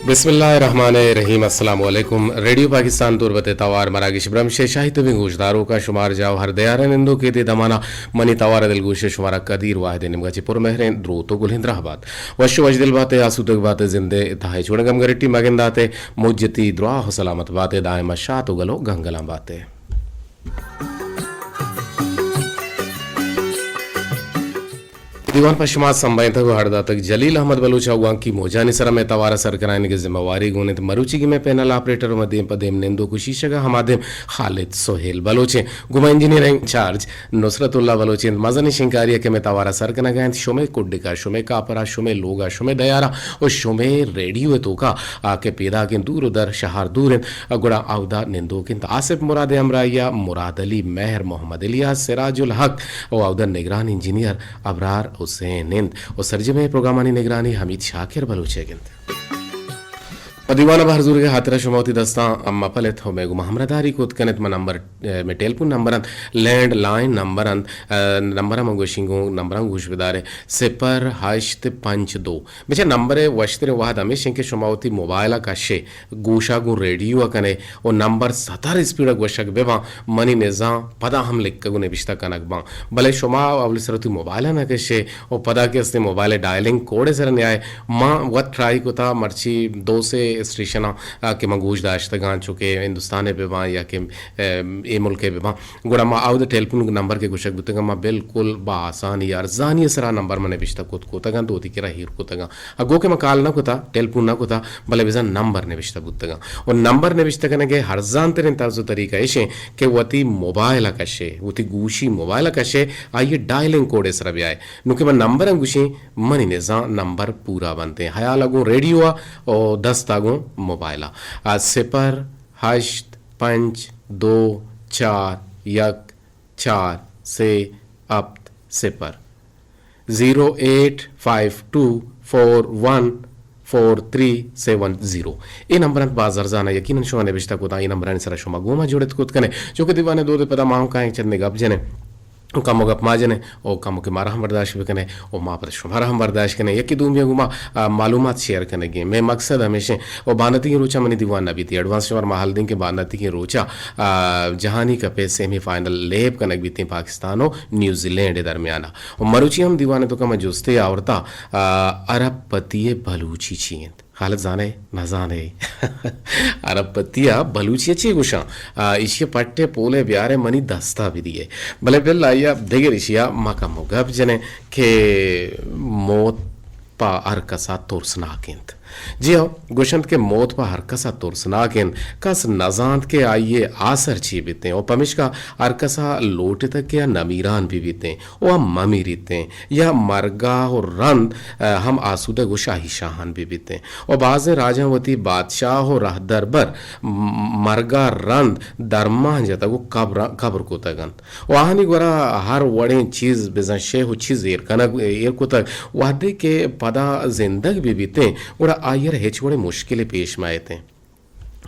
بسم اللہ الرحمن الرحیم۔ السلام علیکم۔ ریڈیو پاکستان تربت ءِ توار مراگش برمش ءِ شاہی تبیں گوشداروکاں، شمار جاہ ءُ ہر دیار ءَ نندوک ات اے دمان ءَ منی توار ءِ دلگوش ءَ شمارا قدیر واحد ءِ نیمگ ءَ چہ پر مہریں دروت ءُ گلیں دراہ بات۔ وش ءُ وشدل بات ئے، آسودگ بات ئے، زند ءِ تہا ہچ وڑیں گمگرٹی مہ گندات ئے، مجتی دراہ ءُ سلامت بات ئے، دائم ءَ شات ءُ گل ءُ گنگلاں بات ئے۔ دیوان پہ شما سمبھینتگ ءُ ہڑ داتگ۔ جلیل احمد بلوچ ءَ گوانکی موجانی سرا مئے توار ءَ سر کنائینگ ءِ ذمہ واری گون انت۔ مروچیگیں مئے پینل آپریٹر ءُ مئے دیم پہ دیم نندوک ءُ شیشگ ءَ ہما دیم خالد سہیل بلوچ انت۔ گوں ما انجینئر انچارج نصرت اللہ بلوچ انت۔ مزنیں شنکاری ءَ کہ مئے توار ءَ سر کنگ ءَ انت، شمئے کڈک ءَ، شمئے کاپر ءَ، شمئے لوگ ءَ، شمئے دیار ءَ ءُ شمئے ریڈیو ءِ توک ءَ آ کہ پیداک انت، دور ءُ در شہر دور انت، گڑا اودا نندوک انت۔ آصف مراد ءِ ہمراہی ءَ مراد علی، مہر محمد الیاس، سراج الحق ءُ اودا نگران انجینئر ابرار حسین انت ءُ سرجمیں پروگرامانی نگرانی حمید شاکر بلوچ ئیگ انت۔ پہ دیوان ءَ بہر زورگ ءِ ہاترا شما وتی دستاں مہ پلت ءُ مئے گوما ہمراہداری کت کن ات۔ مئے نمبر، اے، مئے ٹیلیفون نمبر انت، لینڈ لائن نمبر انت، اے، نمبر ءَ من گوشیں گوں نمبراں گوش بدارے، صفر ہشت پنچ دو۔ بچار نمبر ءِ وشتریں وہد ہمیش انت کہ شما وتی موبائل ءَ کش ئے، گوش ءَ گوں ریڈیو ءَ کن ئے ءُ نمبر ستر اسپیڈ ءَ گوشگ بہ باں، منی نزاں پدا ہم لکھگ ءُ نبشتہ کنگ باں۔ بلے شما اولی سر وتی موبائل ءَ نہ کش ئے ءُ پدا کہ استیں موبائل ءِ ڈائلنگ کوڈ ءِ سر ءَ نیائے، ما وت ٹرائی کتا، مرچی دو سے اسٹیشناں، آ، کہ من گوش داشتگاں، چونکہ ہندوستان ءِ بہ باں یا کہ، اے، اے ملک ءِ بہ باں، گڑا ما اودا ٹیلیفون نمبر کہ گوشگ بوتگاں، ما بالکل با آسانی، ارزانی ءِ سرا نمبر من نبشتہ کت کتگاں، تو وتی کرا ہیر کتگاں۔ اگو کہ من کال نہ کتا، ٹیلیفون نہ کتا، بلے بزاں نمبر نبشتہ بوتگاں۔ ءُ نمبر نبشتہ کنگ ءِ ارزان تریں طرز ءُ طریقہ ایش انت کہ وتی موبائل ءَ کش ئے، وتی گوشی موبائل ءَ کش ئے، آئی ءِ ڈائلنگ کوڈ ءِ سرا بیائے۔ نوں کہ من نمبر ءَ گوشیں، منی نزاں نمبر پورا بنت ایں۔ ہیال ءَ گوں ریڈیو ءَ ءُ دست ءَ گوں موبائل ءَ۔ آ، صفر ہشت پنچ دو چار یک چار سے ہپت صفر، زیرو ایٹ فائیو ٹو فور ون فور تھری سیون زیرو۔ اے نمبر انت، باز ارزان ءَ، یقیناً شما نبشتہ کتاں، اے نمبرانی سرا شما گوما جڑت کت کن ئے، چونکہ دیوان ءِ دود ءَ پدا ما ہم کائیں چندے گپ جن ایں، کمو گپ ما جن ایں، او کمو کہ مارا ہم برداشت بکن ئے، او ما پدا شمارا ہم برداشت کن ایں۔ یکے دومی ءَ گوما، آ، معلومات شیئر کنگ ءَ ایں۔ مئے مقصد ہمیش انت، او بانتیگیں روچ ءَ منی دیوان نہ بیت، ایڈوانس شمارا ما حال دیں کہ بانتیگیں روچ ءَ، آ، جہانی کپ ءِ سیمی فائنل لیب کنگ بیت ایں پاکستان ءُ نیوزی لینڈ ءِ درمیان ءَ۔ ءُ مروچی ہم دیوان ءِ توکا من جستے آورتا، آ، ارب پتی ءِ بلوچی چی انت؟ خالد زانئے؟ نہ زانئے؟ ارب پتی ءَ بلوچی ءَ چی گوشاں؟ آ، ایشی ءِ پٹ ءِ پول ءَ بیارئے منی دست ءَ بدیئے۔ بلے بل آئی ءَ دگر ایشی ءَ ما کمو گپ جن ایں کہ موت پہ ہر کس ءَ ترسناک انت۔ جی ہو، گوشنت کہ موت پہ ہر کس ءَ ترسناک انت، کس نہ زانت کہ آئی ءِ آسر چی بیت ایں، ءُ پمیشکا ہر کس ءَ لوٹتگ کہ آ نمیران بہ بیت ایں ءُ آ مہ میریت ایں یا مرگ ءَ رند، آ، ہم آسودگ ءُ شاہی شاہان بہ بیت ایں۔ ءُ بازیں راجاں وتی بادشاہ ءُ رہدربر م-، مرگ ءَ رند درماں جتگ ءُ قبر، قبر کتگ انت۔ ءُ آہانی گورا ہر وڑیں چیز، بزاں شے ءُ چیز ایر کنگ، ایر کتگ۔ وہدے کہ پدا زندگ بہ بیت ایں، گڑا آئی ءَ را ہچ وڑیں مشکلے پیش مہ ات ایں۔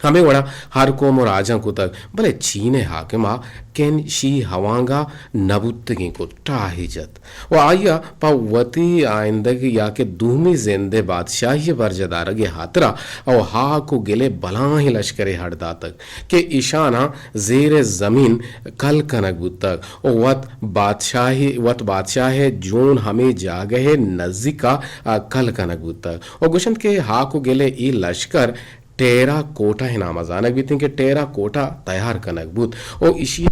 ہمے وڑا ہر قوم ءُ راجاں کتگ، بلے چین ءِ حاکم ءَ کن شی ہوانگ ءَ نہ بوتگیں کت، ٹاہے جت۔ ءُ آئی ءَ پہ وتی آئندگ یا کہ دومی زند ءِ بادشاہی ءِ برجاہ دارگ ءِ ہاترا او ہاک ءُ گل ءِ بلاہیں لشکرے ہڈ داتگ کہ ایشاناں زیر زمین کل کنگ بوتگ ءُ وت بادشاہی، وت بادشاہ ءِ جون ہمے جاگہ ءِ نزیک ءَ کل کنگ بوتگ ءُ گوشنت کہ ہاک ءُ گل ءِ اے لشکر ٹیرا کوٹا ءِ نام ءَ زانگ بیت انت کہ ٹیرا کوٹا تیار کنگ بوت ءُ ایشی،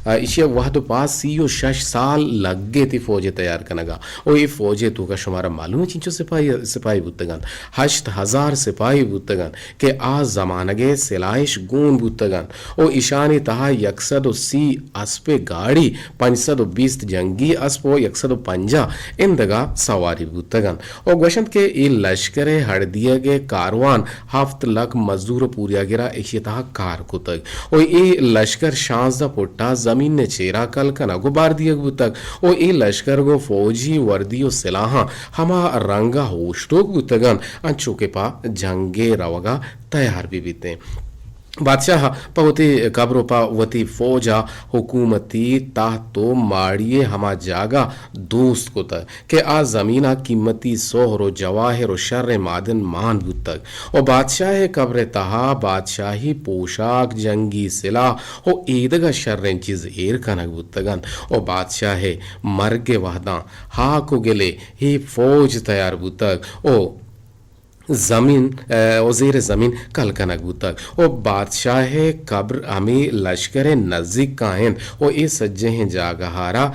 ایشی ءَ وہد ءُ پاس سی ءُ شش سال لگ ایت اے فوج ءِ تیار کنگ ءَ۔ ءُ اے فوج ءِ توکا شمارا معلوم انت چنچو سپاہی، سپاہی بوتگ انت۔ ہشت ہزار سپاہی بوتگ انت کہ آ زمانگ ءِ سلاہ اش گون بوتگ انت ءُ ایشانی تہا یک سد ءُ سی اسپ ءِ گاڑی، پنچ سد ءُ بیست جنگی اسپ ءُ یک سد ءُ پنجاہ ایندگہ سواری بوتگ انت۔ ءُ گوشنت کہ اے لشکر ءِ ہڑدیگ ءِ کاروان ہفت لکھ مزدور ءُ پوریاگر ءَ ایشی ءِ تہا کار کتگ ءُ اے لشکر شانزدہ پٹ ءَ زمین ءِ چیرا کل کنگ ءُ بار دیگ بوتگ ءُ اے لشکر گوں فوجی وردی ءُ سلاہاں ہما رنگ ءَ اوشتوک بوتگ انت، انچو کہ پہ جنگ ءِ روگ ءَ تیار بہ بیت انت۔ بادشاہ ءَ پہ وتی قبر ءُ پہ وتی فوج ءَ حکومتی تحت ءُ ماڑی ءِ ہما جاگہ دوست کتگ کہ آ زمین ءَ قیمتی سہر ءُ جواہر ءُ شریں معدن مان بوتگ ءُ بادشاہ ءِ قبر ءِ تہا بادشاہی پوشاک، جنگی سلاح ءُ ایدگہ شریں چیز ایر کنگ بوتگ اَنت ءُ بادشاہ ءِ مرگ ءِ وہداں ہاک ءُ گل ءِ اے فوج تیار بوتگ ءُ زمین، ءُ زیر زمین کل کنگ بوتگ ءُ بادشاہ ءِ قبر ہمے لشکر ءِ نزیک ءَ اِنت ءُ اے سجہیں جاگہ ءَ را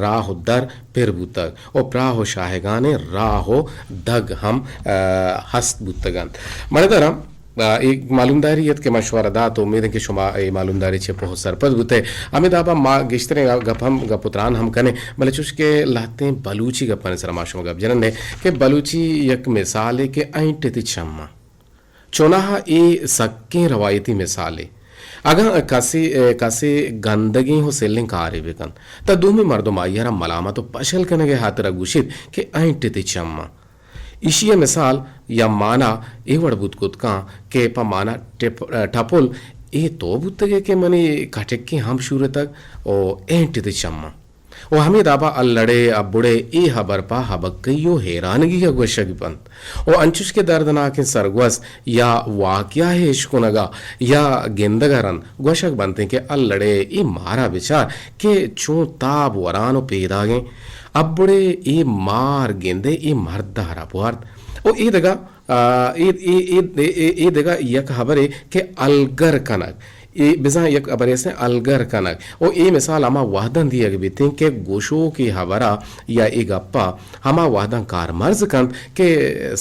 راہ ءُ در پر بوتگ ءُ پراہ ءُ شاہگانیں راہ ءُ دگ ہم، ءَ، ہست بوتگ اَنت۔ مڑداراں، ءَ، اے معلومداری ات کہ ما شمارا دات، امید اِنت کہ شما اے معلومداری چہ پوہ ءُ سرپد بوتے۔ ہمے دابا ما گیشتریں گپ ہم، گپ ءُ تران ہم کنیں، بلے چوش کہ لہتیں بلوچی گپانی سرا ما شما گپ جنن کہ بلوچی یک مثالے کہ اینٹ تی چماں۔ چوناہا اے سکیں روایتی مثالے۔ اگاں کسے، کسے گندگیں ءُ سلیں کارے بکنت، تہ دومی مردم آئی ءَ را ملامت ءُ پشل کنگ ءِ ہاترا گوشیت کہ اینٹ تی چماں۔ ایشی ءِ مثال یا مانا اے وڑ بوت کت کن کہ پہ مانا ٹپ-، ٹپل اے تو بوتگ ئے کہ منی کٹکیں ہم شورتگ ءُ اینٹ تی چماں۔ ءُ ہمے دابا الڑے، ابڑے اے ہبر پہ ہبکہی ءُ حیرانگی ءَ گوشگ بنت۔ ءُ انچوش کہ دردناکیں سرگوست یا واقعہ ءِ اشکنگ ءَ یا گندگ ءَ رند گوشگ بنت کہ الڑے اے مارا بچار کہ چون تاب وران ءُ پیداگیں۔ ابڑے اے مار گندے اے مرد ءَ را بوارت۔ ءُ اے دگہ آ، اے، اے، اے، اے، اے، اے دگہ یک ہبرے کہ الگر کنگ، اے بزاں یک ہبرے است الگر کنگ۔ ءُ اے مثال ہما وہداں دیگ بیتیں کہ گوشوک اے ہبرا یا اے گپا ہما وہداں کارمرز کنت کہ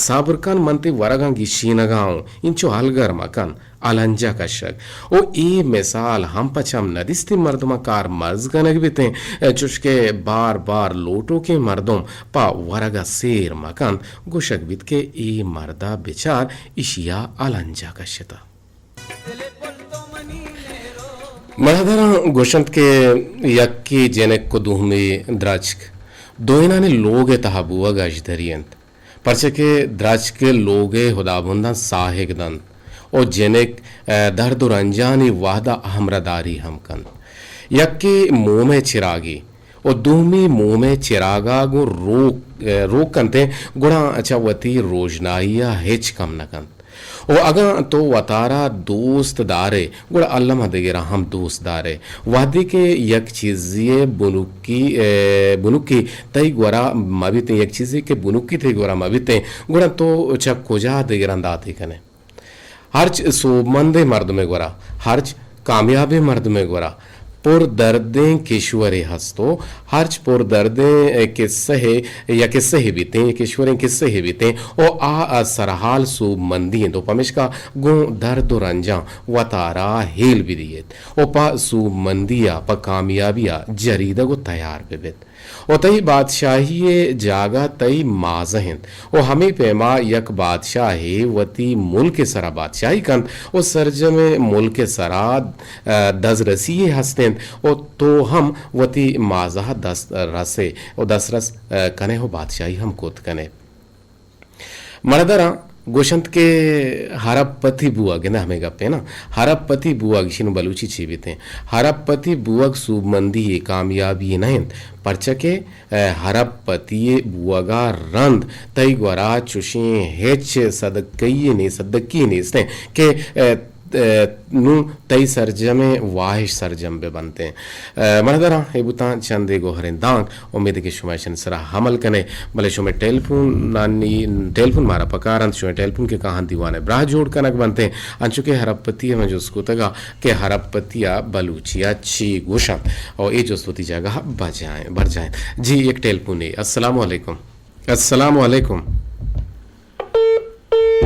صبر کن، من تئی ورگاں گیشینگا اوں، انچو الگر مکن، النجہ کشگ۔ ءُ اے مثال ہم پہ چم ندیستیں مردماں کارمرز کنگ بیتیں، چوشکہ بار بار لوٹوکیں مردم پہ ورگا سیر مکنت، گوشگ بیت کہ اے مردا بچار، ایشیا النجہ کشتہ۔ مڑداراں گوشنت کہ یکے جنک ءُ دومی درچک، دوئینانی لوگ ءِ تہا بوگ اژدری انت، پرچا کہ درچک لوگ ءِ ہدابنداں ساہگ دنت ءُ جنک، ءَ، درد ءُ رنجانی وہدا ہمراہداری ہم کنت۔ یکے موم ءِ چراگے ءُ دومی موم ءِ چراگا گوں روک، روک کنت، گڑا چہ وتی روژنائی ءَ ہچ کم نہ کنت۔ ءُ اگاں تو وتارا دوست دارئے، گڑا الما دگراں ہم دوست دارئے۔ وہدے کہ یک چیزے ءِ بنکی، بنکی تئی گورا مہ بیتیں، یک چیزے کہ بنکی تئی گورا مہ بیتیں، گڑا تو چہ کجا دگراں داتے کنئے؟ ہرچ سوبمندیں مردمے گورا، ہرچ کامیابیں مردمے گورا پر دردیں کشورے ہست ءُ ہرچ پر دردیں کسہے یا کسہے بیتیں، کشوریں کسہے بیتیں ءُ آ، آ سرحال سوبمندی انت ءُ پمیشکا گوں درد ءُ رنجاں وتارا ہیل بدیت ءُ پہ سوبمندی ءَ، پہ کامیابی ءَ جریدگ ءُ تیار بہ بیت۔ ءُ تئی بادشاہی ءِ جاگہ تئی مازہ انت۔ ءُ ہمے پیما یک بادشاہے وتی ملک ءِ سرا بادشاہی کنت ءُ سرجمیں ملک ءِ سرا، ءَ، دزرسی یے ہست انت ءُ تو ہم وتی مازہ ءَ دست رس ئے ءُ دسترس، ءَ، کنئے ءُ بادشاہی ہم کت کنئے۔ مڑداراں گوشنت کہ ہرپ پتی بوگ، نہ ہمے گپے نا، ہرپ پتی بوگ، ایشی نوں بلوچی چی بیتیں؟ ہرپ پتی بوگ سوبمندی یے، کامیابی یے نہ انت، پرچا کہ، ءَ، ہرپ پتی یے بوگا رند تئی گورا چوشیں ہچ صدقہ یے نے، صدقی یے نیستیں کہ، ءَ، ءَ، نوں تئی سرجمیں واہش سرجم بہ بنتیں۔ ءَ، مڑداراں اے بوتاں چندے گوہریں دانک، امید کہ شما اشانی سرا عمل کنئے، بلے شمئے ٹیلیفونانی، ٹیلیفون مارا پکار انت، شمئے ٹیلیفون کہ کاہاں دیوان ءِ براہ جوڑ کنگ بنتیں، انچو کہ ہرپتی ءَ من جست کتگا کہ ہرپتی ءَ بلوچی ءَ چی گوشنت؟ او اے جست وتی جاگہ ءَ بجائیں، برجائیں۔ جی، یک ٹیلیفونے۔ السلام علیکم۔ السلام علیکم۔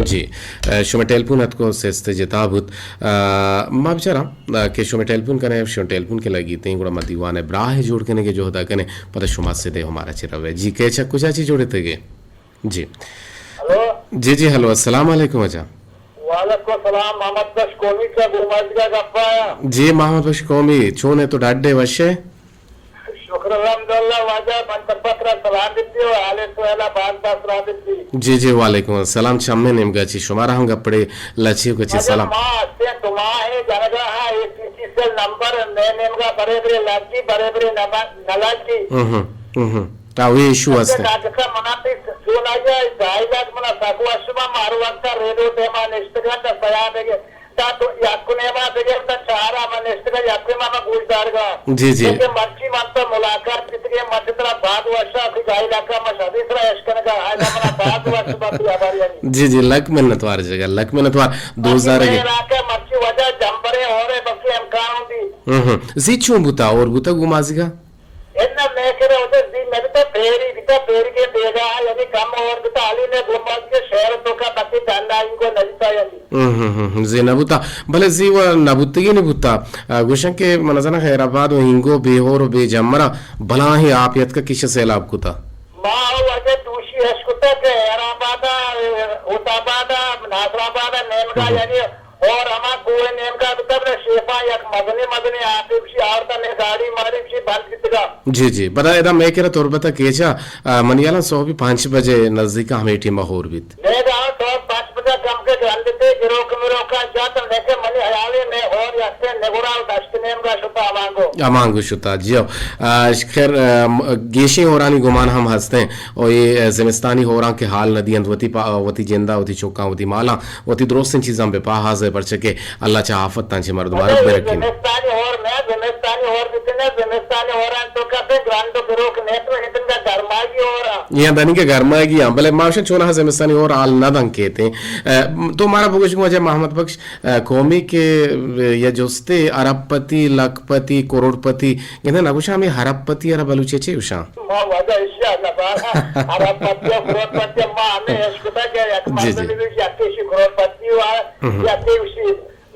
جی، ءَ، شمئے ٹیلیفون اتکو سست جتا بوت۔ ءَ، ما بچاراں، ءَ، کہ شمئے ٹیلیفون کنئے، شمئے ٹیلیفون کہ لگیتیں، گڑا ما دیوان ءِ براہ جوڑ کنگ ءِ جہدا کنیں، پدا شما سدے ہمارا چہ روئے۔ جی، کئے چہ کجا چی جوڑتگے؟ جی۔ ہلو۔ جی، جی، ہلو، السلام علیکم اجا۔ وعلیکم السلام، محمد بخش قومی چہ گومازگا گپا یا؟ جی، محمد بخش قومی، چون ئے تو، ڈڈ ئے، وش ئے؟ شکر الحمدللہ واجہ، من تربت را سلام بیتی و آل سویلا باز باز سلام بیتی۔ جی جی، وعلیکم السلام۔ چمے نیمگا چی شمارا ہم گپڑے لچی و کچی واجہ سلام۔ ما ہستیں دو ماہ جنگا ہاں، اے پی سی سیل نمبر مے نیمگا برے برے لگی، برے برے نہ لگی۔ ہم ہم ہم۔ تا وی ایشو ہستے۔ ڈاکٹر صاحب، منا تی سون آیا، ڈھائی لاکھ منا سکو اشما مارو وقتا ریڈیو ٹیما نشتگا تا سیا بگے۔ تا تو یک نیما بگر تا چارا من نشتگا یک نیما من گوش دارگا۔ جی، جی۔ لیکن مرچی من تو ملاقات بیتگے، من ترا باز وشا کہ گائی لکا من شادی سرا اشکنگا، آئی منا باز وش بات ہبر یعنی۔ جی، جی، لک منتوار جگہ، لک منتوار۔ دوست دارگے۔ علاقہ مرچی وجہ جمبرے اور بلکہ امکان ہوتی۔ ہم ہم۔ زی چون بوتا اور بوتا گو مازیگا؟ اناں مئے کرا وتی زی نہ بیتا، پیری بیتا، پیری کے بیگا، یعنی کم اور بیتا، علی نے گمباز کے شہر تو کا بکی ڈنڈا ان کو نہ بیتا یعنی۔ ہم، ہم، ہم، ہم، زی نہ بوتا، بلے زی و نہ بوتگی نہ بوتا۔ آ، گوشن کہ من زاناں خیر آباد و ہنگو بے ہور و بے جمرا بلاہیں آپ یتکا کش سیلاب کتا۔ ما او اگے دوشی اش کتا کہ خیر آبادا، ہوت آبادا، ناصر آبادا نیمگا ہم۔ یعنی اور ہما کوہ نیمگا بتا بلے شیفا یک مزنیں مزنیں آپے بشی آورتا نے گاڑی ماڑی بشی بند بیتگا۔ جی، جی۔ پدا ادا مئے کرا تربت ء کیچ ء، آ، منی ہیالاں سہبی پنچ بجے نزدیک ء ہمے ٹیم ء ہور بیت۔ نیگا تو پنچ بجے کم کے گرندتے گروک مروکا جات لیکن منی ہیالے میں اور یکتے نگڑا و دشت نیمگا شتا ہمانگو۔ ہمانگو شتا، جی ہو۔ آ، خیر، آ، م-، گیشیں ہورانی گمان ہم ہستیں۔ و اے زمستانی ہوراں کہ حال نہ دینت وتی پا-، وتی جندا، وتی چکاں، وتی مالاں، وتی درستیں چیزاں بہ پاہازئے، پرچہ کہ اللہ چہ آفتاں چہ مردماں را برکین۔ زمستانی ہور نہ، زمستانی ہور بیتنے، زمستانی ہوراں تو کسے گرانڈو بروک نیت و اتنگا گرماگی ہورا۔ یا دنی کہ گرماگی ہاں، بلے ما وشن چونہا زمستانی ہور حال نہ دن کیتیں۔ ا، تو مارا بگوش گوں واجہ محمد بخش، ا، قومی کہ، ا، یا جستے ارب پتی، لکھ پتی، کروڑ پتی، گندے نہ گوشاں ہمے ارب پتی ء را بلوچی ء چے گوشاں؟ ما واجہ اشیا نہ زاناں۔ ارب پتی ء کروڑ پتی ء ما ہمے اشکتا کہ یک جی، جی۔ مردمے گوشی یکے شی کروڑ پتی و ہم۔ یکے گوشی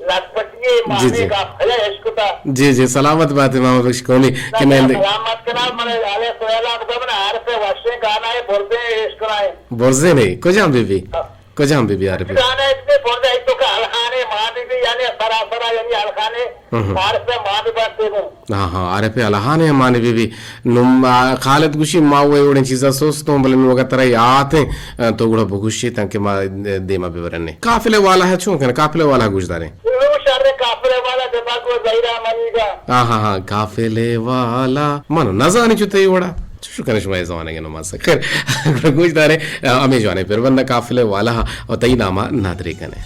لکھ پتی، ما جی، ہمے جی۔ گپ ہلے اشکتا۔ جی، جی، سلامت بات ئے محمد بخش قومی نہ، کہ میں نہ، سلامت کنا، من آلے سویلا بگا من عارف ء وشیں گانا ہے، برزے اشکنا ہے۔ برزے نہیں، کجام بی بی؟ ہاں۔ کجام بی بی عارف؟ گانا اتنے برزے تو کا الحانے ما بی بی، یعنی سرا سرا، یعنی الحانے ہم۔ عارف ء ما بی بس دیگو۔ ہاں، ہاں، عارف الہان ء مانے بی بی۔ نوں، آ، خالد گوشی، ما وے وڑیں چیزاں سوستوں، بلے نوں اگاں ترا یات ایں، آ، تو گڑا بگوشی تانکہ ما دیما ببرنے۔ قافلے والا ہے چون کنے؟ قافلے والا گوش داریں۔ او شر قافلے والا دماغ و زہیرا منی گا۔ ہاں، ہاں، ہاں، قافلے والا۔ من نزانی چو تئی وڑا۔ چو کنے شما اے زمانگے نماز۔ خیر، گڑا گوش داریں، آ، ہمیں جوانے پر بندہ قافلے والا و تئی ناما نادرے کنے۔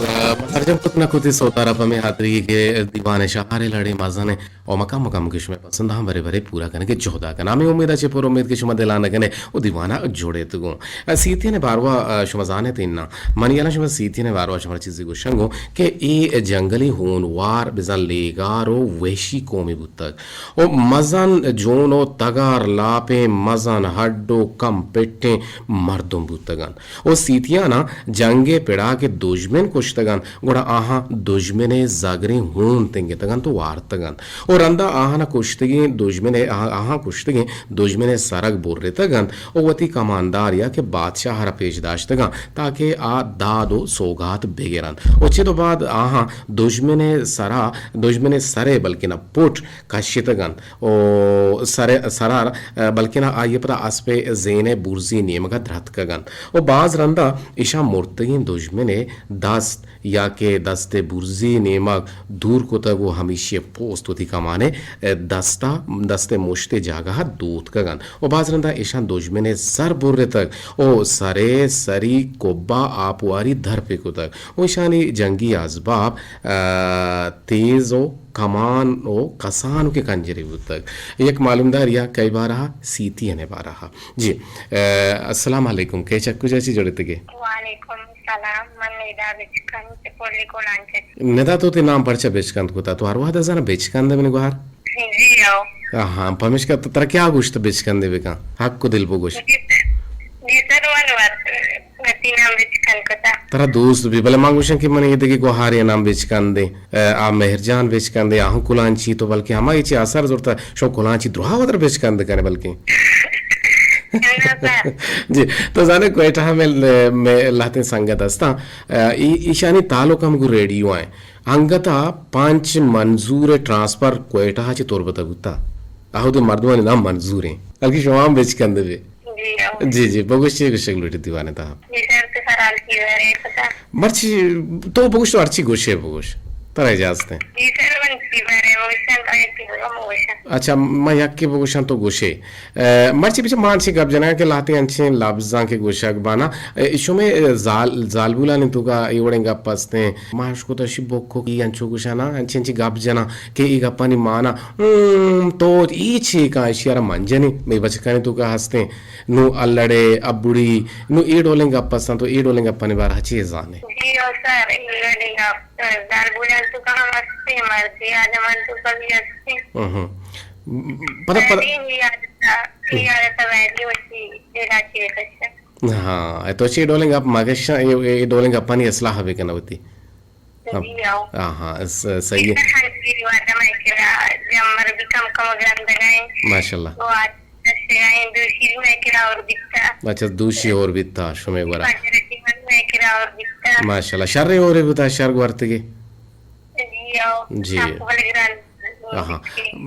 ء ترجم کت نہ کت، سوتار ء پمے ہاتری کہ دیوان ء شہار ء لڑے مزن ء و مکم مکم کہ شمئے پسند ہم برے برے پورا کنگ ء جہد ء کناں۔ ہمے امید ء چہ پر امید کہ شما دلانہ کن ئے و دیوان ء جوڑ ایت گوں۔ ء سیتین ء باروا، ء شما زان ایت اناں، منی ہیالاں شما سیتین ء باروا شما چیزے گوشاں گوں کہ اے جنگلی ہونوار بزاں لیگار و وحشی قومے بوتگ۔ و مزن جون و تگار لاپیں مزن ہڈ و کم پٹیں مردم بوتگ انت و سیتیاناں جنگ ء پڑا کہ دژمن کشتگ انت، گڑا آہاں دژمن ء زگریں ہون تنگتگ انت و وارتگ انت و رندا آہاں کشتگیں دژمن ء، آہاں کشتگیں دژمن ء سرگ برتگ انت و وتی کماندار یا کہ بادشاہ ء را پیش داشتگ انت تاکہ آ داد و سوگات بگر انت و چد و بعد آہاں دژمن ء سرا، دژمن ء سر ء بلکنا پٹ کشتگ انت و سر، سرا، بلکنا آئی ء پدا اسپ ء زین ء برزی نیمگ ء درتکگ انت و باز رندا ایشاں مرتگیں دژمن ء دست یا کہ دست ء برزی نیمگ دور کتگ و ہمیشی ء پوست وتی کمان ء دست ء، دست ء مشت ء جاگہ ء دوتکگ انت و باز رندا ایشاں دژمن ء سر برتگ و سر ء سری کبا آپواری در پہ کتگ و ایشانی جنگی ازباب، ء، تیز و کمان و کسانکیں کنجرے بوتگ۔ یک معلومداری ء کئی بارہ ء؟ سیتین ء بارہ ء۔ جی، ء، السلام علیکم۔ کئے چہ کجا چی جوڑتگے؟ وعلیکم السلام۔ من ندا بچکند چہ پلی کولانچ ء۔ ندا تو تے نام پرچہ بچکند کتا؟ تو ہر وہد ء زاناں بچکند ء منی گوہار؟ جی ہو۔ آہاں، پمیشکا تو ترا کیا گوشت بچکندے بکن؟ حق و دل بگوش۔ جی سر، جی سر، من وت وتی نام بچکند کتا۔ ترا دوست بی، بلے من گوشاں کہ من اے دگہ گوہارے نام بچکندے، ء، آ مہرجان بچکندے، آہوں کلانچی تو بلکہ ہما اے چی آسر زرتا، شو کلانچی درہا وتر بچکند کنے بلکہ۔ جی، تو زانے کوئٹہ میں، میں لہتیں سنگت ہستاں، ای-، ایشانی تعلق ہم گو ریڈیو ہیں۔ انگتا پنچ منظور ٹرانسفر کوئٹہ چہ تربت بوتا۔ اہدے مردمانی نام منظور ہیں۔ بلکہ شما ہم بچکندے بے۔ جی، ہاں۔ جی، جی، بگوش چے گوشگ لوٹی دیوانے تا۔ جی سر، تو سر حال کی بارے پتا۔ مرچی تو بگوش، تو ہرچی گوشے بگوش۔ ترا اجازت ہیں۔ جی سر، من کی بارے بگوشاں، تو یکی بگو، من گوشاں۔ اچھا، من یکی بگوشاں تو گوشے۔ اے، مرچی بچہ ما انچیں گپ جناں کہ لہتیں انچیں لبزاں کہ گوشگ بانا۔ اے، شمے، اے، زال-، زالبولانی توکا اے وڑیں گپ ہستیں۔ ما اشکتا شی بکو کی انچو گوشانا، انچیں انچیں گپ جناں کہ اے گپانی مانا، ہم، تو اے چے کاں اشی ء را من جنیں، مئے بچکانی توکا ہستیں۔ نوں الڑے، ابڑی، نوں اے ڈولیں گپ ہستاں، تو اے ڈولیں گپانی بارہ چے زانے؟ جی او سر، اے ڈولیں گپ زالبولان توکا ہم ہستیں، مردی آدمان توکا بھی ہستیں۔ ہم۔ پدا، پدا۔ ویڈیو ہی آدتا، ہی آدتا ویڈیو وتی دلا چیر کشا۔ ہاں، تو چی ڈولیں گپ مگشاں، اے، اے ڈولیں گپانی اصلاح بکن وتی۔ جی، آؤ۔ ہاں، ہاں، س-، صحیح ہے۔ ہنچی وعدہ میں کرا، جمر بھی کم کم گندگائیں۔ ماشاءاللہ۔ تو آج دشتگائیں، دوشی میں کرا اور بیتا۔ اچھا، دوشی اور بیتا، شمے گورا۔ فجر کی من میں کرا اور بیتا۔ ماشاءاللہ، شر اور بیتا، شر گورتگی۔ جی، آؤ۔ جی۔ آپ کو بلے گران۔ آہا۔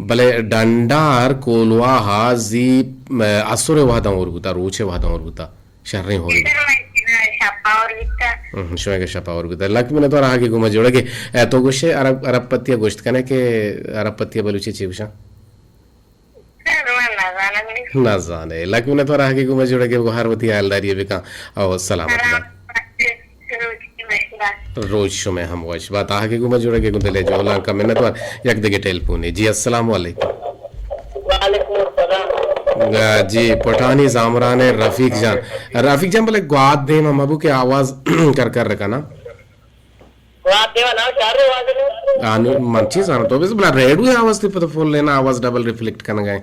بلے ڈنڈار کولواہا زی، م-، اسرے وہداں اور بوتا، روچے وہداں اور بوتا۔ شریں ہوری۔ سر، من شپا اور بیتا۔ ہم، شمے کہ شپا اور بیتا۔ لک منت وار آگے گوما جوڑگے۔ اے، تو گوشے عرب، عرب پتیا گوشت کنے کہ عرب پتیا بلوچی چی گوشاں؟ سر، من نزانم۔ نزانے۔ لک منت وار آگے گوما جوڑگے، وہ ہر وتی حالداری بکن۔ او سلامت بات۔ روچ شمے ہم وش بات۔ آہگے گوما جوڑگے گوں دلے جولان کا منت وار۔ یک دگہ ٹیلیفونے۔ جی، السلام علیکم۔ وعلیکم السلام۔ آ، جی، پٹانی زامران رفیق جان۔ رفیق جان، بلے گوات دیما مبو کہ آواز کر کر رکھنا۔ گوات دیما نہ، شہر آواز نہ۔ آ، نو، من چی زاناں، تو بس بلا ریڈیو آواز تی پتہ فل لینا، آواز ڈبل ریفلیکٹ کنگا ہے۔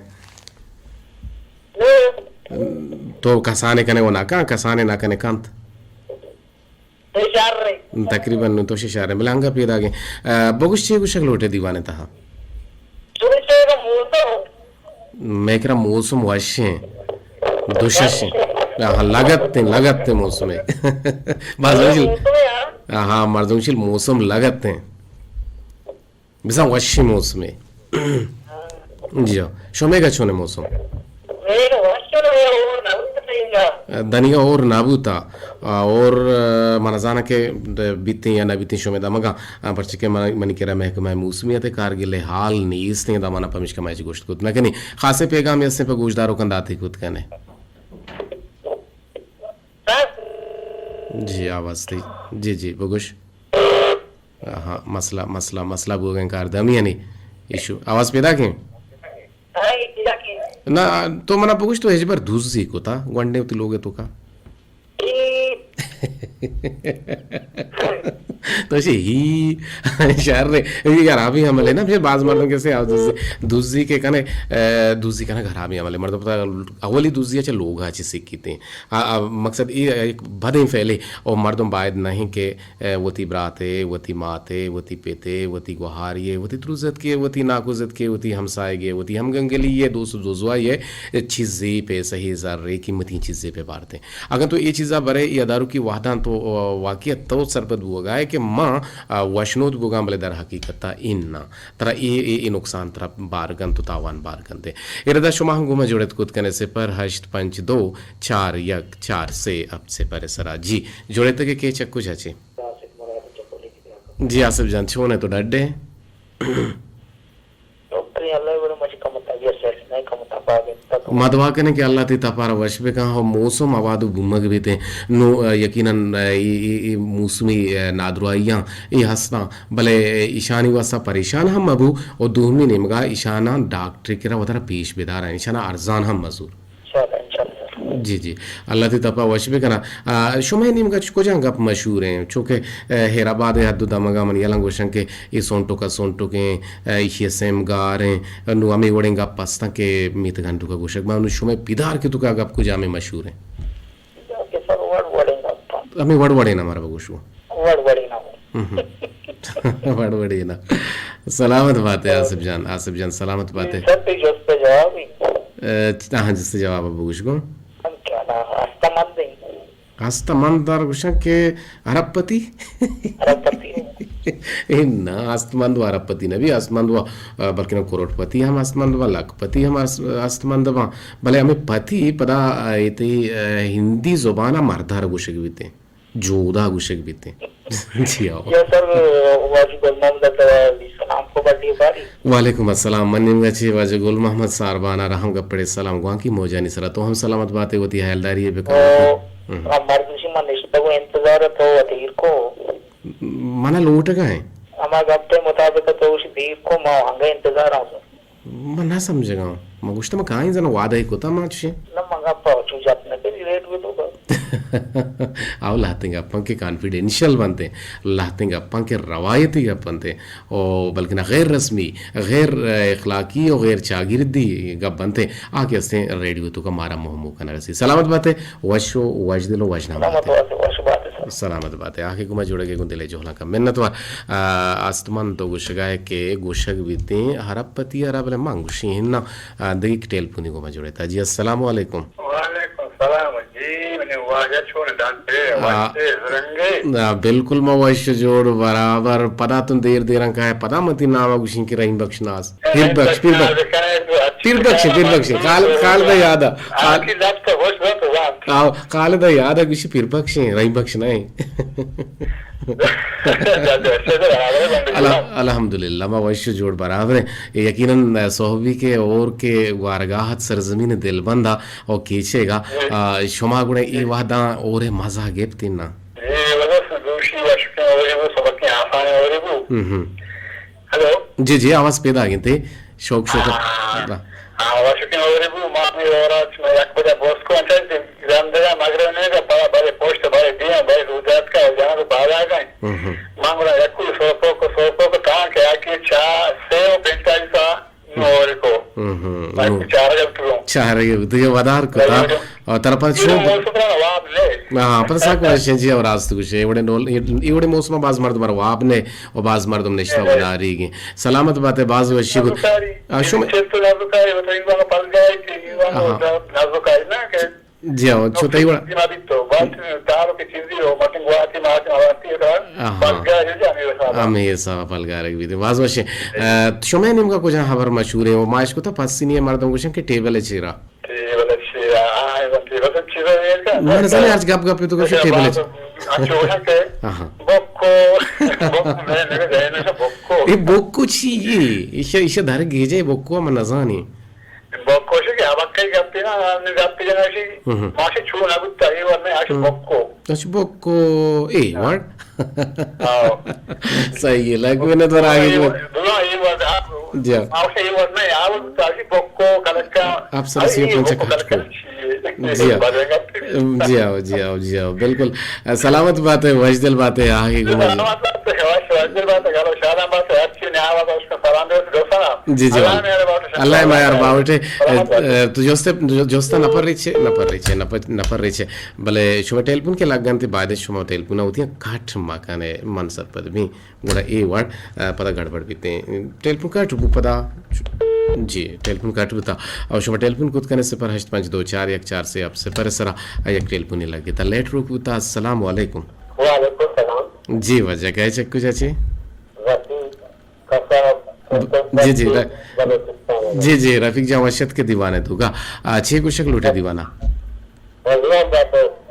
نو۔ تو کسانے کنے وہ نہ کن، کسانے نہ کنے کنت۔ تقریباً نوں تو ششارے ملانگا پیدا گئے۔ آ، بگوش چی گوشگ لوٹے دیوانے تہا؟ مئے کرا موسم وش ہیں۔ دوشش ہیں۔ آہاں، لگت ہیں، لگت ہیں موسم ہے۔ باز وش۔ آہاں، مردم شیل موسم لگت ہیں۔ بزاں وشیں موسمے۔ جی ہاں۔ شمے گا چونے موسم؟ دنیگا اور نہ بوتا۔ اور من زاناں کہ بیتیں یا نہ بیتیں شمے دمگا، پرچہ کہ من، منی کرا محکمہ موسمیت کارگل حال نیستیں، دمانا پمیشکا ما ہچ گوشت کت نہ کنیں۔ خاصیں پیغامی ہستیں پہ گوشداروکاں داتے کت کنے۔ جی، آواز تئی۔ جی، جی، بگوش۔ آہا، مسئلہ، مسئلہ، مسئلہ بوگیں کار دمی یعنی ایشو۔ آواز پیدا کیں؟ نہ، تو منا بگوش تو ہچبر دوزی کتا، گونڈے وتی لوگے توکا۔ تو چی ہی شر رے، یہ خرابی عمل ہے نا، پھر بعض مردم کیسے آ، دوزی، دوزی کے کنے، اے، دوزی کنا خرابی عمل ہے۔ مردم پتا اولی دوزی اچھے لوگ اچھے سیکھتے ہیں۔ آ، آ، مقصد اے یک بدیں فعلے، او مردم باید نہ ایں کہ، اے، وتی براتے، وتی ماتے، وتی پتے، وتی گوہارے، وتی تروزتکے، وتی ناکوزتکے، وتی ہمسائگے، وتی ہمگنگلے، دوست دوزواہے، چیزے پیسہے زرے قیمتی چیزے پہ بارتے۔ اگاں تو اے چیزا برے یا داروکی وہداں تو، آ، واقعی تو سرپد بوگا ہے کہ ما، آ، وشنود بوگاں بلے در حقیقتا اناں۔ ترا اے، اے، اے نقصان ترا بار کنت و تاوان بار کنت۔ اے ردا شما ہم گوں ما جڑت کت کنے صفر ہشت پنچ دو چار یک چار سے ہفت صفر سرا۔ جی، جڑتگے کہ چہ کجا چے؟ جی آصف جان، چون ئے تو ڈڈ ئے؟ ما دعا کنیں کہ اللہ تئی تپا را وش بکن۔ ہو موسم ہوادو بومگ بیتیں۔ نو، آ، یقیناً، آ، اے، اے، اے موسمی، آ، نادراہیاں اے ہستاں، بلے ایشانی واسطہ پریشان ہم مبو و دومی نیمگا ایشاناں ڈاکٹرے کرا وتارا پیش بداراں، ایشاناں ارزان ہم مزور۔ انشاءاللہ، انشاءاللہ۔ جی، جی، اللہ تئی تپا وش بکناں۔ آ، شمئے نیمگا چ-، کجام گپ مشہور ایں؟ چونکہ، آ، ہیرآباد ء حد و دمگا من یلاں گوشاں کہ اے سونٹک ء سونٹک ایں، آ، ایشی ء سیم گار ایں، نوں ہمے وڑیں گپ ہستاں کہ میتگانی توکا گوشگ باں۔ نوں شمئے پیدارک ء توکا گپ کجامیں مشہور ایں؟ کہ سر وڑ وڑیں گپ انت۔ ہمے وڑ وڑیں ء مارا بگوشو۔ وڑ وڑیں ء۔ ہم۔ وڑ وڑیں ء۔ سلامت بات ئے آصف جان، آصف جان سلامت بات ئے۔ سر تئی جست ء جواب ایں۔ اے، ہاں، جست ء جواب ء بگوش گوں۔ ہستمند ءَ گوشاں کہ ارب پتی؟ ارب پتی۔ اے نا، ہستمند و ارب پتی نہ بی، ہستمند و، آ، بلکن کروڑ پتی ہم ہستمند و، لکھ پتی ہم ہس-، ہستمند باں۔ بلے ہمے پتی پدا، آ، اے تئی، آ، ہندی زبان ءَ مردار گوشگ بیتیں، جودا گوشگ بیتیں۔ جی ہاں۔ یا سر، واجہ گل محمد ءَ تو سلام کو بڈی باری۔ وعلیکم السلام۔ من نیمگا چہ واجہ گل محمد ساربان ءَ را ہم گپڑے سلام گوانکی موجانی سرا۔ تو ہم سلامت باتے، وتی حیالداری بکن۔ او، ہم۔ ہم مردوشی من نشتگو انتظار تو دیر کو۔ من لوٹگا ہیں۔ ہما گپتے مطابق تو اسی دیر کو، ما ہنگا انتظار ہوں۔ من نہ سمجھگا۔ من گوشتا من کائیں زنا وعدہ کتا ما چشیں۔ نہ من گپا چو جپ نہ کری ریڈیو تو۔ او لہتیں گپاں کہ کانفیڈینشل بنتے، لہتیں گپاں کہ روایتی گپ بنتے، او بلکن غیر رسمی، غیر اخلاقی و غیر چاگردی گپ بنتے، آ کہ استیں ریڈیو تو کا مارا مہمو کنگ رسی۔ سلامت باتے، وش و وش دل و وش نام سلامت باتے۔ باتے، وش باتے سر۔ سلامت باتے۔ آ کہ گما جوڑگے گوں دلے جہلاں کا منت وار۔ آ، استمان تو گوشگا ہے کہ گوشگ بیتیں ہرپ پتی ارا، بلے من گوشی ہنا، آ، دگہ یک ٹیلیفونی گوما جوڑیتا۔ جی، السلام علیکم۔ وعلیکم السلام۔ جی، منی واجہ چون دانتے، آ، وشے زرنگے؟ آ، بالکل ما وش جوڑ برابر۔ پدا تم دیر دیران کہے، پدا من تی نام گوشیں کہ رحیم بخش ناز۔ پیر بخش، پیر بخش۔ پیر بخش، پیر بخش۔ خال-، خالد یاد آ۔ خال-، آ، خالد یاد آ گوشی پیر بخش ہیں، رحیم بخش نہیں۔ الح-، الحمدللہ، ما وش و جوڑ برابر ہیں۔ یقیناً صحبی کے اور کے وارگاہت سرزمین دلبند آ او کیچے گا۔ آ، شما گڑا ای وحداں اور مزہ گپتین نا؟ جی، بس دوشی وشکیں اوری بو، سبقیں آسان اوری بو۔ ہم ہم۔ ہلو؟ جی، جی، آواز پیدا گنتے۔ شوق، شوق۔ ہاں، ہاں، وشکیں اوری بو، ما بھی اورا چنا یک بجا بوسکو انچا زندگا مغرب نے کا پڑا بڑے پوسٹ بڑے دیا بڑے روزات کا جانا تو بالا گئے۔ ہم ہم۔ ما گڑا یکو سوپو کو، سوپو کو تاں کہ آ کے چا سے او پینتالیس آ نور کو۔ ہم ہم، نور۔ چارگ تو۔ چارگ تو، یہ ودار کو تا۔ اور ترا پتہ شو۔ موسم را واب نے۔ ہاں، پتہ ساک وشیں جی، اور راست گوشے۔ ایوڑے نول، ایوڑے موسم باز مردم را واب نے، اور باز مردم نشتہ وداری گے۔ سلامت باتے، باز وشی کو۔ آ، شما چت نازکاری، وتو ایوان پلگاری کہ ایوان نازکاری نا کہ جی ہاں، چو تئی وڑا۔ جنابی تو، بات دارو کہ چیزی ہو، مطلب گواتی ماتی ماتی کا، آہا۔ پلگاری جا امیر صاحب۔ امیر صاحب پلگارگ بیتے۔ باز وشیں۔ آ، شما نیمگا کجا خبر مشہور ہے؟ و ما اشکتا پسینی مردم گوشن کہ ٹیبل چیرا۔ ٹیبل چیرا، آ، ٹیبل چیرا یہ کا؟ من زنی آج گپ گپ تو گوشن ٹیبل چیرا۔ اچھا، کہ آہا۔ بکو، بکو، میں نے بکو۔ اے بکو چی یہ؟ ایشا، ایشا در گیجے بکو من نزانی۔ بکوشی کہ ہبکہ گپی نا، ہمے گپی جناشی، ہم۔ ماشی چون نبوتا، اے ورنہ آشی ہم۔ بکو۔ اچھا، بکو، اے ورڈ۔ ہاں۔ صحیح ہے، لگ میں نے تو آگے اے جو ورڈ، دو اے ورڈ، ہاں۔ جی۔ ماشی اے ورنہ، یا ورڈ، آشی بکو، کلکا۔ آپ سر اے سے بکو، پنچ کلکا۔ جی ہاں۔ بلے گپی۔ جی ہاں، جی ہاں، جی ہاں، بالکل۔ سلامت بات ہے، وش دل بات ہے، آگے گھومو جی۔ سلامت بات ہے، وش، وش دل بات ہے، گلو شادان بات ہے، ہر چیز نیا بات ہے، اس کا سلام دے، دوستان۔ جی، جی، اللہ والا۔ میارے باوٹے شاہ۔ اللہ میار باوٹے۔ سلامت بات ہے۔ اے، تو جوستے، جو-، جوستا نپر ریچے، نپر ریچے، نپر، نپر ریچے۔ بلے شما ٹیلیفون کے لگ گنتے، بعد شما ٹیلیفون ہوتی ہیں، کٹ مکانے من سرپد بھی۔ گڑا اے وڑ، اے، پدا گڑبڑ بیتے۔ ٹیلیفون کٹ بو پدا۔ جی، ٹیلیفون کٹ بوتا۔ اور شما ٹیلیفون کت کنے صفر ہشت پنچ دو چار یک چار سے اب صفر سرا، اے یک ٹیلیفون لگے تا۔ لیٹ روک بوتا۔ السلام علیکم۔ وعلیکم السلام۔ جی، واجہ کہے چک کجا چے؟ رفیق۔ جی، جی، ر-، بلوچستان۔ جی، جی، رفیق جان وشت کے دیوانے تو گا۔ آ، چے گوشک لوٹے دیوانا؟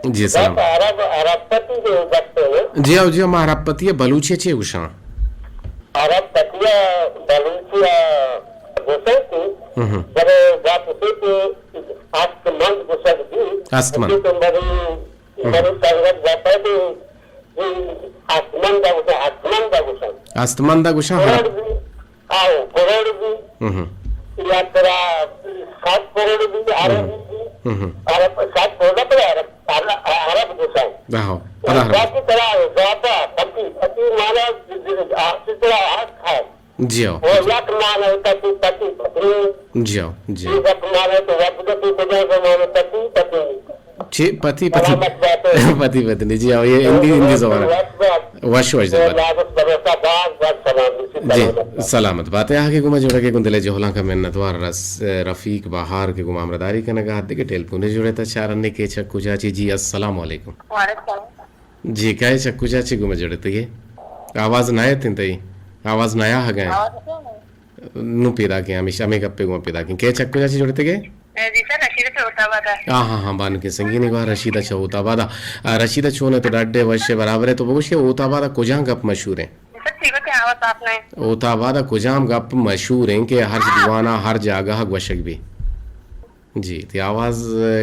جی، سلام۔ عرب، عرب پتی جو گپ ہے۔ جی، او جی، ہم عرب پتی ہے، بلوچی چے گوشاں؟ عرب پتی ہے، بلوچی ہے، گوشاں کی، ہم۔ بلے گپ ہے کہ ہست مند گوشک دی۔ ہست مند۔ کہ تم بڑی ہم۔ بلوچ سنگت گپ ہے کہ، کہ ہست مند گوشاں، ہست مند گوشاں۔ ہست مند گوشاں، ہر کروڑ بھی، آؤ، کروڑ بھی، ہم۔ یا ترا سات کروڑ بھی، عرب ہم۔ بھی، ہم۔ عرب، سات کروڑ پر عرب، عرب، عرب گوشاں۔ آہو، پدا عرب۔ باقی ترا زیادہ، پتی، پتی مانا، آ، ترا حق ہے۔ جی ہو۔ او یک مانا پتی، پتی، پتی۔ جی ہو، جی ہو۔ یک مانا تو یک دفعہ کجا زمانے پتی، پتی۔ چی؟ پتی، پتی۔ سلامت بات۔ پتی، پتی، جی ہو، یہ ہندی، ہندی زبان ہے۔ وش، وش۔ وش دے پتی۔ نازک بھروسہ، باز، باز سلام۔ جی، سلامت بات ئے۔ آ کہ گوں ما جڑگ ءَ، گوں دل ءِ جہلانک ءَ منتوار رس-، رفیق بہار کہ گوں ما ہمراہداری کنگ ءَ اَت۔ دگہ ٹیلیفونے جڑیت، چاریں کہ چک کجا چے۔ جی، السلام علیکم۔ وعلیکم السلام۔ جی، کئے چک کجا چے گوں ما جڑتگ ئے؟ آواز نہ اتیں تئی، آواز نہ آہگ ءَ ایں۔ آواز اتیں؟ نوں پیداک ایں، ہمیشہ ہمے گپے گوں پیداک ایں۔ کئے چک کجا چے جڑتگ ئے؟ جی سر، رشیدہ چہ ہوت آباد ءَ۔ ہاں، ہاں، ہاں، بانکیں سنگینے گوار رشیدہ چہ ہوت آباد ءَ۔ آ، رشیدہ چون ئے تو؟ ڈڈ ئے، وش ئے، برابر ئے؟ تو بگوش کہ ہوت آباد ءَ کجام گپ مشہور ایں؟ سر، ٹھیک ہے، آواز صاف نہیں۔ ہوت آباد ءَ کجام گپ مشہور ایں کہ ہر دیوان ءَ ہر جاگہ ءَ گوشگ بی؟ جی، تئی آواز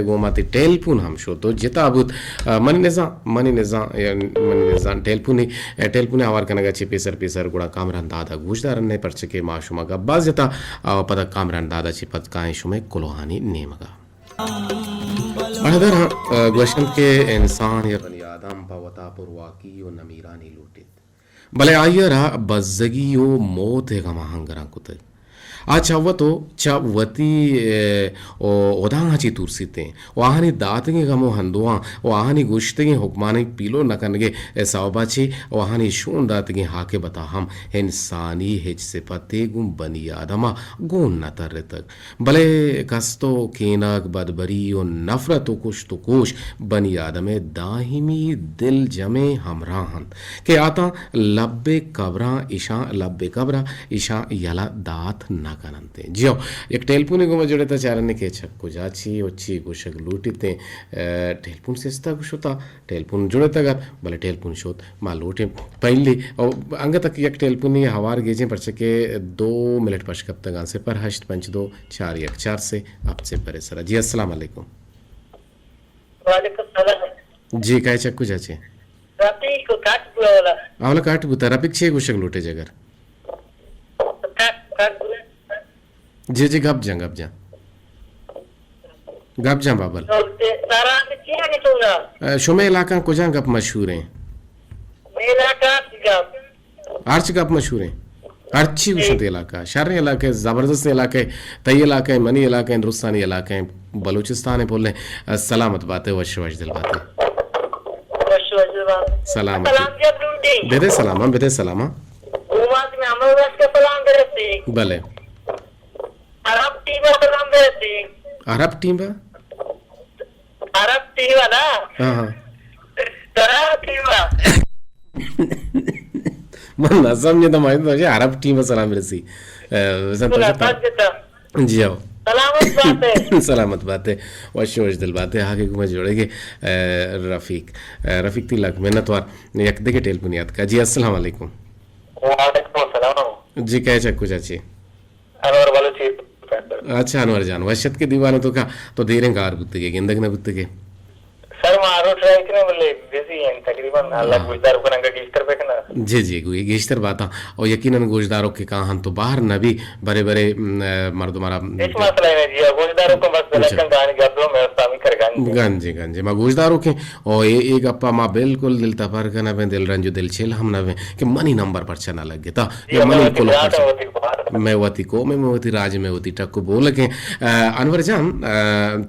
گوں ما تئی ٹیلیفون ہم شت و جتا بوت۔ آ، منی نزان، منی نزان، منی نزان ٹیلیفون، ٹیلیفون ہوار کنگ ءَ چہ پیسر پیسر گڑا کامران داد ءَ گوشدارن ئے، پرچہ کہ ما شما گپ باز جتا، آ، پدا کامران داد ءَ چہ پد کائیں شمئے کلوہانی نیمگ ءَ۔ برادر، ہاں، آ، گوشنت کہ انسان یا بنی آدم پہ وتا پرواکی و نمیرانی لوٹیت۔ بلے آئی ءَ را بزگی و موت ءِ غماں ہنگراں کتگ۔ آ چہ وت و چہ وتی، اے، و ہداہاں چہ ترسیت ایں و آہانی داتگیں غم و ہندواں و آہانی گوشتگیں حکمانی پیلو نہ کنگ ءِ سوب ءَ چہ و آہانی شون داتگیں عاقبت ءَ ہم انسانی ہچ صفتے گوں بنی آدم ءَ گون نہ ترتگ۔ بلے کست و کینگ، بدبری و نفرت و کشت و کوش بنی آدم ءِ دائمی دلجمیں ہمراہ انت کہ آتاں لب ءِ کبراں ایشاں، لب ءِ کبر ءَ ایشاں یلہ دات نہ کن انت۔ جی ہو، یک ٹیلیفونے گوں ما جڑتا، چارنے کہ چک کجا چی و چی گوشگ لوٹیت۔ اے، ٹیلیفون سستا گوشتا، ٹیلیفون جڑتگ ات، بلے ٹیلیفون شت۔ ما لوٹیں پہلی، او انگت یک ٹیلیفونی ہوار گیجیں، پرچہ کہ دو منٹ پش کپتگاں، صفر ہشت پنچ دو چار یک چار سے ہفت صفر ءِ سرا۔ جی، السلام علیکم۔ وعلیکم السلام۔ جی، کئے چک کجا چے؟ رفیق کٹ بولا۔ اولا کٹ بوتا۔ رفیق چے گوشگ لوٹے جگر؟ کٹ، کٹ بولا۔ جی، جی، گپ جن، گپ جن۔ گپ جن بابل۔ تو تے سارا چی آنی تو نا؟ اے، شمے علاقہ کجا گپ مشہور ایں؟ مے علاقہ گپ۔ ہرچ گپ مشہور ایں۔ ہرچی گوشنت علاقہ، شریں علاقہ، زبردست علاقہ، تئی علاقہ، منی علاقہ، درستانی علاقہ، بلوچستان پلیں۔ سلامت باتے، وش وش دل باتے۔ وش وش دل باتے۔ سلامت۔ سلام جی، عبدالدین۔ بدے سلام، بدے سلام۔ اومات میں ہمیں وش کا سلام برسی۔ بلے۔ عرب ٹیم ءَ سلام برسی۔ عرب ٹیم ءَ؟ عرب ٹیم ءَ نا۔ ہاں، ہاں۔ عرب ٹیم ءَ۔ من نہ سمجھتا، میں تو عرب ٹیم ءَ سلام برسی۔ اے، بزن تو نہ سمجھتا۔ جی ہو۔ سلامت باتے۔ سلامت باتے۔ وش وش دل باتے۔ آگے گما جوڑے گے، اے، رفیق۔ اے، رفیق تئی لک منت وار۔ یک دگہ ٹیلیفون یات کا۔ جی، السلام علیکم۔ وعلیکم السلام۔ جی، کئے چک کجا چے؟ انور بلوچی۔ اچھا انور جان، وش اتکے دیوان ءِ توکا، تو دیریں گار بوتگے، گندگ نہ بوتگے؟ سر، ما ہر روچ راہی کنیں، بلے بزی ہیں تقریباً، اللہ ہاں۔ گوشدار کنگا گیشتر بکناں۔ جی جی، گوئی گیشتر باتاں۔ او یقیناً گوشداروک کہ کاہاں تو باہر نہ بی، برے برے، م، مردم را ہچ مسئلہ نہیں جی، گوشداروک بس اچھا۔ بلکن گانی گپ میں استامی کر گنج۔ گنج، گنج۔ ما گوشداروک ہیں، او اے، اے گپا ما بالکل دل تپر کنہ بیں، دل رنج و دل چل ہم نہ بیں کہ منی نمبر پرچہ نہ لگتا۔ جی، یا منی ہمیں وتی کلوہ برات پرچہ۔ وتی گوہار۔ مئے وتی قوم ءِ، مئے وتی راج ءِ، مئے وتی ٹک ءُ بولگ ءِ۔ آ، انور جان، آ،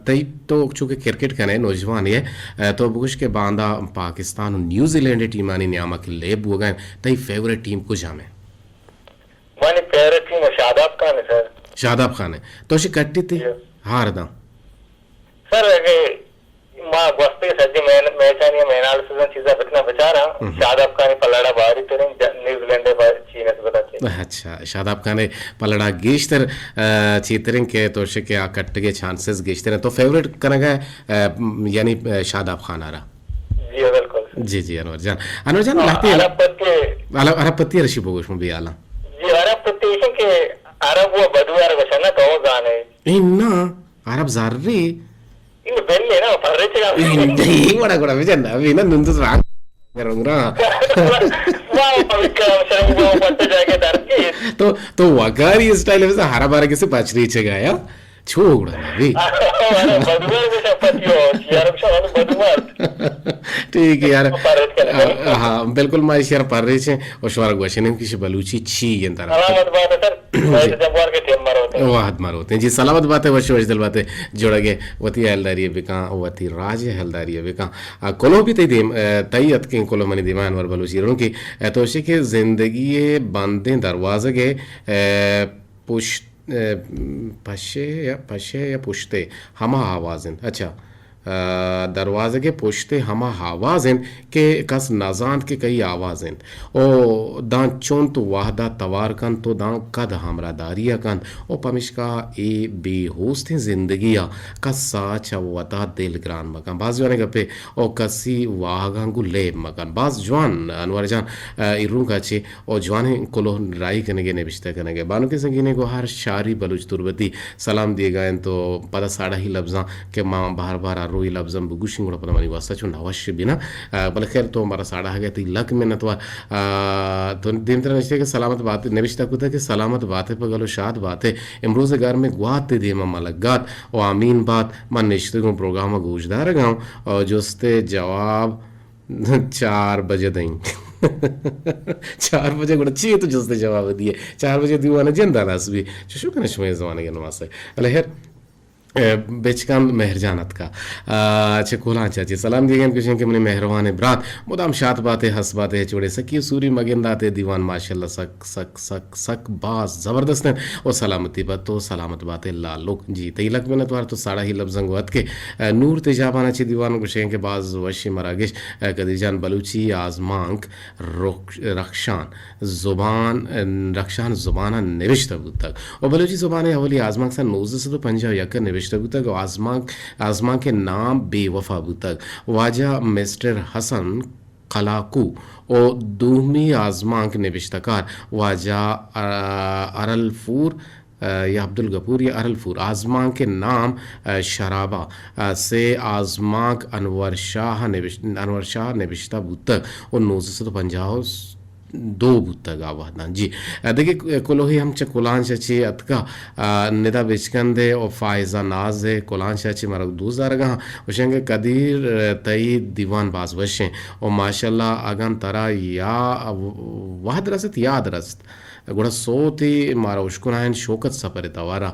تئی تو چونکہ کرکٹ کن ئے، نوجوان ئے، آ، تو بگوش کہ باندا پاکستان ءُ نیوزی لینڈ ءِ ٹیمانی نیام ءَ کہ لیب بوگ ءَ اِنت، تئی فیوریٹ ٹیم کجام اِنت؟ منی فیوریٹ ٹیم شاداب خان اِنت سر۔ شاداب خان اِنت۔ تو شی کٹی تی؟ جی۔ ہار داں۔ سر، اگہ ما گوستگیں سجیں مین-، میچانی مین انالیسز ءُ چیزاں بکناں بچاراں، ہم۔ شاداب خان ءِ پلڑا باری تریں ج-، نیوزی لینڈ ءِ با-، چی نسبت ءَ چی۔ اچھا، شاداب خان ءِ پلڑا گیشتر، آ، چی تریں کہ تو شکے آ کٹگ ءِ چانسز گیشتر اِنت۔ تو فیوریٹ کنگ ءَ، آ، یعنی، آ، شاداب خان ءَ را؟ جی، بالکل۔ جی، جی، انور جان۔ انور جان، ہاں، لہتے عرب پتی۔ عرب، عرب پتی رشی بگوش من بیالاں۔ جی، عرب پتی ایشن کہ عرب و بدو عرب شنا تو زانے۔ اے نا۔ عرب زرّی۔ اے بلے نا، پرّے چے؟ اے وڑا گڑا بجن، ابھی نا نندوز رانگ رونگ را۔ واہ، پوی کا شرم کو پتہ جا کے در کے۔ تو، تو وقاری اسٹائل ہے، ہرا بارے کسے پچ رہی چے گایا؟ چھو گڑا نا بھی۔ ارے بدوار بشا پتیو، یار بشا بدوار۔ ٹھیک ہے یار۔ پرّے چے۔ ہاں، بالکل ما اس یار پرّے چے، اور شوار گوشنے کسی بلوچی چی گندر۔ سلامت بات ہے سر۔ جی۔ وہد مروتیں۔ جی، سلامت باتے، وش وش دل باتے، جوڑگے وتی ہیلداری بکاں، وتی راج ہیلداری بکاں۔ آ، کلوہ بھی تئی دیم، آ، تئی اتکیں کلوہ منی دیما انور بلوچی رونکی، آ، تو شی کہ زندگی بندیں دروازگے، آ، پشت، آ، پشے یا، پشے یا پشتے ہما آواز انت۔ اچھا۔ آ، دروازگ ءِ پشت ءَ ہما آواز انت کہ کس نہ زانت کہ کئی آواز انت۔ او داں چنت وہد ءَ توار کنت و داں کد ہمراہداری ءَ کنت۔ او پمیشکا اے بے ہوستیں زندگی ءَ کس ءَ چہ وتا دل گران مکن۔ باز جوانیں گپے۔ او کسی واہگاں گوں لیب مکن۔ باز جوان انور جان، آ، اے رونک ءَ چہ او جوانیں کلوہ راہی کنگ ءُ نبشتہ کنگ ءَ۔ بانکیں سنگینیں گوہار شاری بلوچ تربتی سلام دیگ ءَ انت و پدا ساڑاہی لبزاں کہ ما بار بار ہر روئی لبزاں بگوشیں گڑا پدا منی واسطہ چون نہ وش بیناں۔ آ، بلے خیر تو مارا ساڑاہگ ءَ تئی لک منتوار۔ آ، تو دیمترا نشتے کہ سلامت بات، نبشتہ کتگ کہ سلامت باتے پہ گل و شاد باتے۔ امروز گار میں گوات دیما ملگات و آمین بات۔ من نشتگوں پروگرام ءَ گوشدارگ ءَ آں و جست ءُ جواب چار بجہ دئیں۔ چار بجہ گڑا چی تو جست جواب دیئے؟ چار بجہ دیوان جند ہلاس بی۔ چشو کنے شمئے زمانگ نماسے۔ بلے ہر، اے، بچکان مہرجان اتکا۔ آ، چہ کولانچا چہ سلام دیگن کشن کہ منی مہروان برات مدام شات باتے، ہس باتے، چوڑے سکی و سوری مگنداتے دیوان ماشاءاللہ سک، سک، سک، سک باز زبردست انت و سلامتی بات تو سلامت باتے لالوک۔ جی، تئی لک منتوار تو ساڑاہی لبزاں گوں اتکے۔ آ، نور تیجابان ءَ چہ دیوان گوشیں کہ باز وشیں مراگش، آ، قدیر جان بلوچی آزمانک رخ-، رخشان زبان، آ، رخشان زبان ءَ نبشتہ بوتگ و بلوچی زبان ءِ اولی آزمانک سال نوزدہ سد و پنجاہ و یک ءَ نبشتہ بوتگ و آزمانک، آزمانک ءِ نام بے وفا بوتگ۔ واجہ مسٹر حسن قلاکو و دومی آزمانک نبشتہ کار واجہ، آ، ارلفور، آ، یا عبدالغفور یا ارلفور۔ آزمانک ءِ نام، آ، شرابہ، آ، سے آزمانک انور شاہ نبش-، انور شاہ نبشتہ بوتگ و نوزدہ سد و پنجاہ و دو بوتگ آ وہداں۔ جی، آ، دگہ کلوہے ہم چہ کلانچ ءَ چہ اتکا، آ، ندا بچکندے و فائزہ ناز ءِ کلانچ ءَ چہ مارا دوست دارگا ہاں۔ گوشنگ قدیر، آ، تئی دیوان باز وشیں و ماشاءاللہ اگاں ترا یا وہد رست یاد رست گڑا سوتے مارا اشکنائیں شوکت سپر توارا۔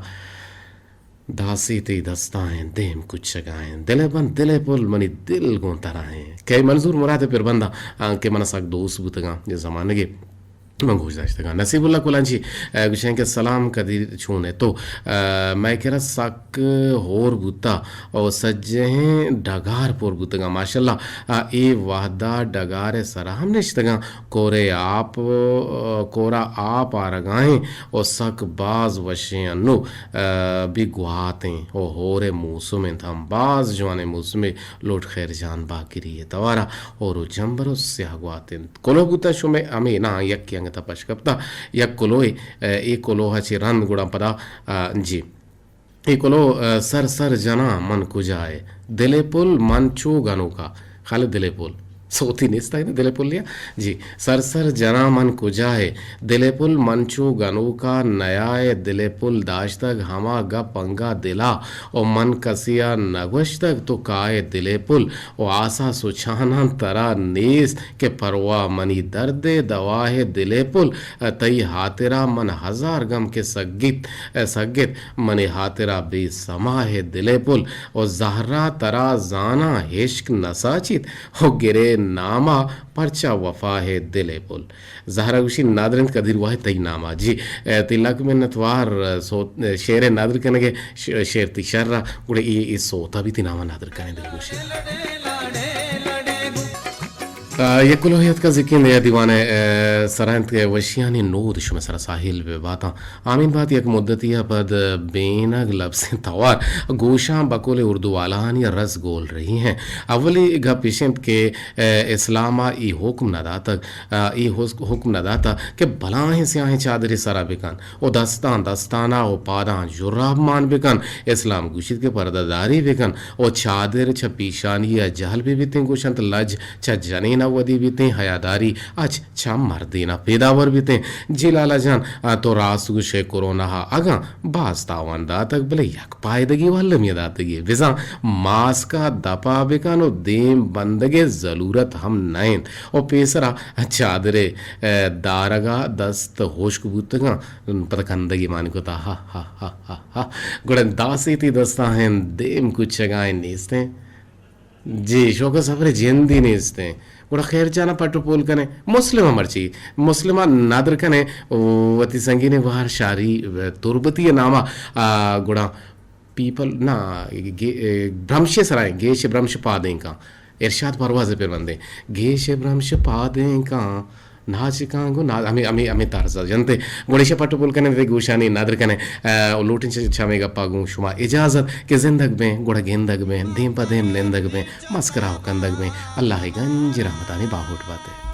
داسی تئی دستائیں دیم کچگائیں دل بند دل پل منی دل گوں ترائیں۔ کئی منظور مراد پربنداں، آ، کہ من سک دوست بوتگاں یہ زمانگے من گوش داشتگاں۔ نصیب اللہ کلانچی، آ، گوشیں کہ سلام قدیر چون ہے تو، آ، مئے کرا سک ہور بوتا او سجہیں ڈگار پر بوتگاں۔ ماشاءاللہ، آ، اے وہدا ڈگار سرا ہم نشتگاں۔ کورے آپ، کورا آپ آرگائیں و سک باز وشیں انو، آ، بی گواتیں و ہورے موسم انت ہم باز جوانیں موسمے لوٹ خیر جان باکری توارا ہور و جمبر و سیاہ گوات انت۔ کلوہ بوتا شمے ہمے نا یکی انگتا پش کپتا یک کلوہ، آ، اے کلوہ چی رند گڑا پدا، آ، جی۔ اے کلو، آ، سر سر جناں من کجا ئے؟ دل ءِ پل من چو گنوکا۔ خالد دل ءِ پل۔ سوتی نیست ءَ دل ءِ پل یا؟ جی۔ سر سر جناں من کجا ئے؟ دل ءِ پل من چو گنوکا نیا ئے۔ دل ءِ پل داشتگ ہما گپ انگا دلا و من کسی ءَ نگوشتگ تو کائے دل ءِ پل و آسا سچاناں ترا نیست کہ پرواہ منی درد ءِ دوا ئے دل ءِ پل۔ تئی ہاترا من ہزار گم کہ سگیت، سگیت منی ہاترا بے سما ئے دل ءِ پل۔ و زہرا ترا زاناں ہشک نساچیت و گرے ناما پرچا وفا ئے دل ءِ پل۔ زہرا گوشی نادرند قدیر واحد تئی ناما۔ جی، اے، تئی لک منتوار، سوت، شعر نادر کنگے، ش-، شعر تئی شر، گڑے اے، اے سوتا بھی تئی ناما نادر کنے دل گوشی۔ آ، یک کلوہے اتکا زکین دیا دیوان ءِ، آ، سرا انت کہ وشیانی نود شمئے سرا ساحل بہ باتاں۔ آمین بات یک مدتی ءَ پد بینگ لبزیں توار گوشاں بقول اردو والاہانی رس گول رہی ہیں۔ اولی گپ اش انت کہ، آ، اسلام ءَ اے حکم نہ داتگ، آ، اے حس-، حکم نہ داتگ کہ بلاہیں سیاہیں چادرے سرا بکن۔ و دستاں دستانا و پاداں جراب مان بکن۔ اسلام گوشیت کہ پردہ داری بکن و چادر چہ پیشانی ءَ جہل بہ بیتیں۔ گوشنت لج چہ جنین ودی بیتیں، حیاداری اچ چہ مردینا پیداور بیتیں۔ جی لالا جان، آ، تو راست گوشے، کرونا ء اگاں باز تاوان داتگ، بلے یک پائدگی و المی داتگی۔ بزاں ماسک ء دپا بکن و دیم بندگ ء ضلورت ہم نہ انت۔ و پیسرا چادرے، آ، دارگا دست ہشک بوتگاں، پدا کندگی مان کتا، ہا، ہا، ہا، ہا، ہا۔ گڑا داسے تی دستا ہیں، دیم کچگا ہیں نیستیں۔ جی، شوق سفر جندی نیستیں۔ گڑا خیر جانا پٹ و پول کنے۔ مسلم مرچی۔ مسلم ندر کنے۔ وتی سنگین وار شاری تربتی ناما، آ، گڑا پیپل، نا، گے-، برمشے سرائیں، گیش برمش پادیں کان۔ ارشاد پرواز پر بندیں۔ گیش برمش پادیں کان۔ ناچ کان گو نا-، ہمیں، ہمیں، ہمیں طرز جنتے۔ گڑا ایشا پٹ و پول کنے، تے گوشانی ندر کنے۔ آ، لوٹیں چ-، چمے گپا گوں شما اجازت کہ زندگ بیں، گڑا گندگ بیں، دیم پہ دیم نندگ بیں، مسکرا و کندگ بیں۔ اللہ ء گنج رحمتانی باہوٹ باتے۔